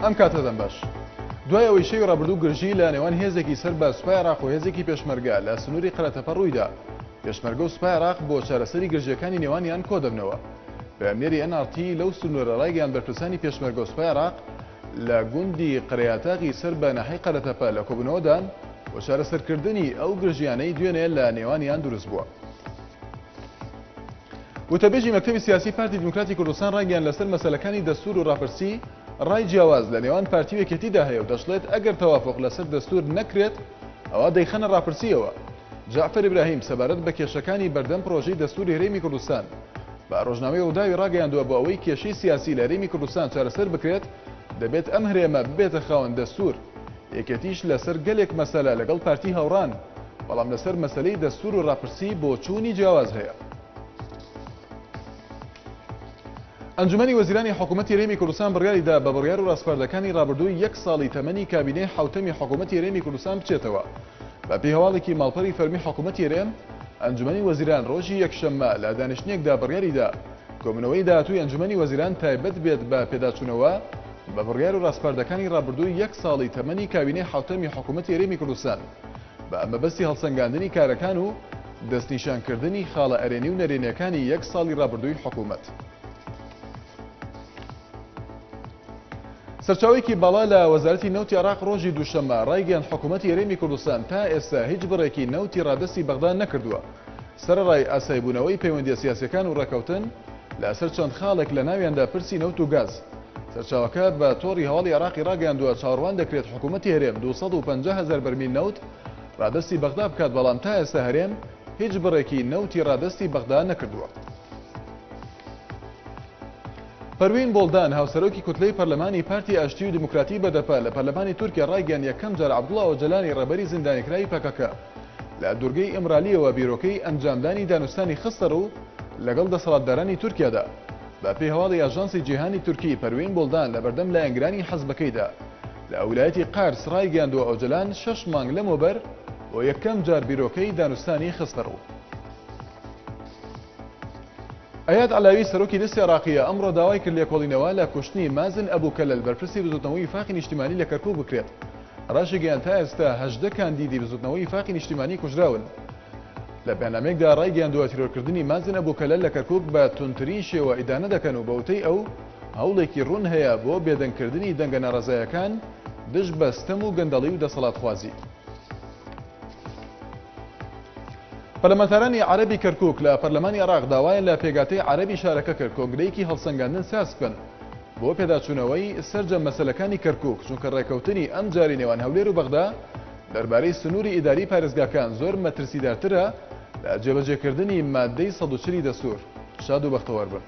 ئەم کاتەتان باش. دوای ئەوەی شەوی ڕابردوو گرژی لە نێوان هێزێکی سەر بە سوپای عێراق و هێزێکی پێشمەرگە لە سنووری قەرەتەپە ڕوویدا، پێشمەرگە و سوپای عێراق بۆ چارەسەری گرژییەکانی نێوانیان کۆدەبنەوە. پەیامنێری ئێن ئاڕ تی لەو سنوورە ڕایگەیاند بەرپرسانی پێشمەرگە و سوپای عێراق لە گوندی قەرەیاتاغی سەر بە ناحیەی قەرەتەپە لە کۆبوونەوەدان بۆ چارەسەرکردنی ئەو گرژییانەی دوێنێ لە نێوانیان دروستبووە. وتەبێژی مەکتەبی سیاسی پارتی دیموکراتی کوردستان ڕایگەیاند لەسەر مەسەلەکانی دەستوور و ڕاپرسی ڕای جیاواز لە نێوان پارتی و یەکێتیدا هەیە و دەشڵێت ئەگەر تەوافوق لەسەر دەستوور نەکرێت ئەوا دەیخەنە ڕاپرسییەوە. جەعفەر ئیبراهیم سەبارەت بە کێشەکانی بەردەم پڕۆژەی دەستووری هەرێمی کوردستان بە ڕۆژنامەی ڕووداوی ڕاگەیاندووە بۆ ئەوەی کێشەی سیاسی لە هەرێمی کوردستان چارەسەر بکرێت دەبێت ئەم هەرێمە ببێتە خاوەن دەستوور، یەکێتیش لەسەر گەلێک مەسەلە لەگەڵ پارتی هاوڕان، بەڵام لەسەر مەسەلەی دەستوور و ڕاپرسی بۆچوونی جیاواز هەیە. ئەنجومەنی وەزیرانی حکوومەتی هەرێمی کوردستان بڕیاری دا بە بڕیار و ڕاسپاردەکانی ڕابردووی یەک ساڵی تەمەنی کابینەی حەوتەمی حکوومەتی هەرێمی کوردستان بچێتەوە. بەپێی هەواڵێکی ماڵپەڕی فەرمی حکوومەتی هەرێم، ئەنجومەنی وەزیران ڕۆژی یەکشەممە لە دانیشتنێکدا بڕیاری دا کۆبوونەوەی داهاتووی ئەنجومەنی وەزیران تایبەت بێت بە پێداچوونەوە بە بڕیار و ڕاسپاردەکانی ڕابردووی یەک ساڵی تەمەنی کابینەی حەوتەمی حکوومەتی هەرێمی کوردستان بە مەبەستی هەڵسەنگاندنی کارەکان و دەستنیشانکردنی خاڵە ئەرێنی و نەرێنیەکانی یەک ساڵی ڕابردووی حکوومەت. سەرچاوەیەکی باڵا لە وەزارەتی نەوتی عێراق ڕۆژی دووشەممە ڕایگەیاند حکوومەتی هەرێمی کوردستان تا ئێستا هیچ بڕێکی نەوتی ڕادەستی بەغدا نەکردووە سەرەڕای ئاسایبوونەوەی پەیوەندییە سیاسییەکان و ڕێککەوتن لەسەر چەند خاڵێک لە ناویاندا پرسی نەوت و گاز. سەرچاوەکە بە تۆڕی هەواڵی عێراقی ڕاگەیاندووە چاوەڕوان دەکرێت حکوومەتی هەرێم 250 هەزار بەرمیل نەوت ڕادەستی بەغدا بکات بەڵام تا ئێستا هەرێم هیچ بڕێکی نەوتی ڕادەستی بەغدا نەکردووە. پەروین بۆڵدان، هاوسەرۆکی کوتلەی پەرلەمانی پارتی ئاشتی و دیموکراتی بەدەپە لە پەرلەمانی تورکیا ڕایگەیاند یەکەم جار عەبدوڵا ئۆجەلانی ڕێبەری زیندانیکراوی پەکەکە لە دورگەی ئیمرالییەوە بیرۆکەی ئەنجامدانی دانوستانی خستەڕوو لەگەڵ دەسەڵاتدارانی تورکیادا. بەپێی هەواڵی ئاژانسی جیهانی تورکی پەروین بۆڵدان لەبەردەم لایەنگرانی حزبەکەیدا لە ولایەتی قارس ڕایگەیاندووە ئۆجەلان شەش مانگ لەمەوبەر بۆ یەکەم جار بیرۆکەی دانوستانی خستەڕوو. ئەیاد عەلاوی سەرۆکی لیستی عێراقییە ئەمڕۆ داوای کرد لێکۆڵینەوە لە کوشتنی مازن ئەبو کەلەل بەرپرسی بزوتنەوەی ویفاقی نیشتیمانی لە کەرکوک بکرێت. ڕاشیگەیاند تا ئێستا 18 کاندیدی بزوتنەوەی ویفاقی نیشتیمانی کوژراون. لە بەیاننامەیەکدا ڕایگەیاندووە تیرۆرکردنی مازن ئەبو کەلەل لە کەرکوک بە توندترین شێوە ئیدانە دەکەن و بەوتەی ئەو هەوڵێکی ڕوون هەیە بۆ بێدەنگکردنی دەنگە ناڕەزایەکان دژ بە ستەم و گەندەڵی و دەسەڵاتخوازی. پەرلەمانتارانی عەرەبی کەرکوک لە پەرلەمانی عێراق داوایان لە پێکهاتەی عەرەبی شارەکە کرد کۆنگرەیەکی هەڵسەنگاندن ساز بکەن بۆ پێداچوونەوەی سەرجەم مەسەلەکانی کەرکوک، چونکە ڕێکەوتنی ئەمجارەی نێوان هەولێر و بەغدا دەربارەی سنووری ئیداری پارێزگاکان زۆر مەترسیدارترە لە جێبەجێکردنی ماددەی 140 ی دەستوور. شاد و بەختەوەر بن.